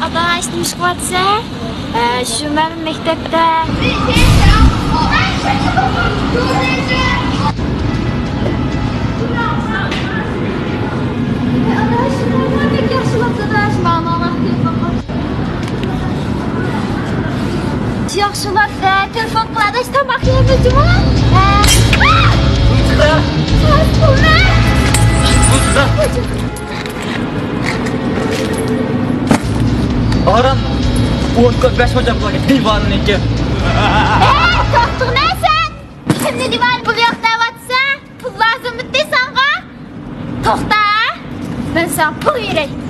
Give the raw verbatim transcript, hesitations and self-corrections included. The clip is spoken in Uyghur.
ئاداش، نېمە ئىش قىلىۋاتىسەن؟ ئە، شۇ مەن مەكتەپتە. ياخشى بولۇپتۇ، تاماق يەيمىز جۇمۇ. ئاران، ئون كۆپ بەش مىڭ جاپلاگە دىۋانىنىڭكى. ئەي، توختىغىنە سەن! كىمنى دىۋانە پۇل يوق دەۋاتسا؟ پۇل لازىممىدى ساڭا؟ توختا، مەن ساڭا پۇل بېرەي.